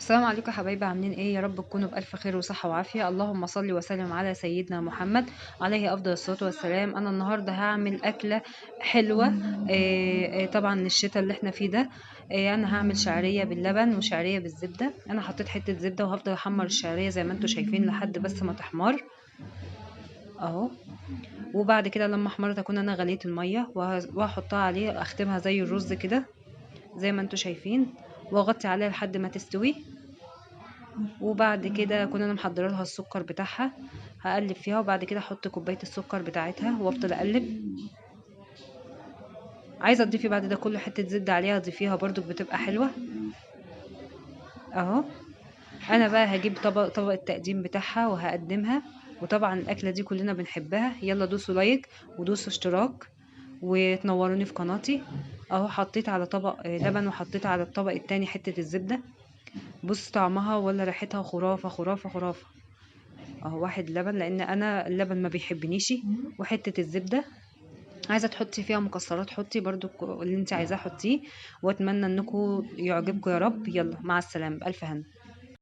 السلام عليكم يا حبايبي، عاملين ايه؟ يا رب تكونوا بألف خير وصحة وعافية. اللهم صل وسلم على سيدنا محمد عليه أفضل الصلاة والسلام. أنا النهاردة هعمل أكلة حلوة، طبعا للشتاء اللي احنا فيه ده. أنا هعمل شعرية باللبن وشعرية بالزبدة. أنا حطيت حتة زبدة وهفضل أحمر الشعرية زي ما انتوا شايفين لحد بس ما تحمر اهو. وبعد كده لما احمرت اكون انا غليت المية وهحطها عليه، اختمها زي الرز كده زي ما انتوا شايفين، واغطي عليها لحد ما تستوي. وبعد كده اكون انا محضره لها السكر بتاعها، هقلب فيها، وبعد كده احط كوباية السكر بتاعتها وافضل اقلب. عايزه تضيفي بعد ده كله حتة زبدة عليها ضيفيها برضو، بتبقى حلوة اهو. انا بقى هجيب طبق التقديم بتاعها وهقدمها. وطبعا الاكلة دي كلنا بنحبها. يلا دوسوا لايك ودوسوا اشتراك وتنوروني في قناتي اهو. حطيت على طبق لبن وحطيت على الطبق التاني حتة الزبدة. بص طعمها ولا ريحتها خرافه خرافه خرافه اهو. واحد لبن لان انا اللبن ما بيحبنيش، وحتة الزبدة. عايزه تحطي فيها مكسرات حطي برضو اللي انت عايزاه حطيه. واتمنى انكم يعجبكم يا رب. يلا مع السلامة، بالف هنا.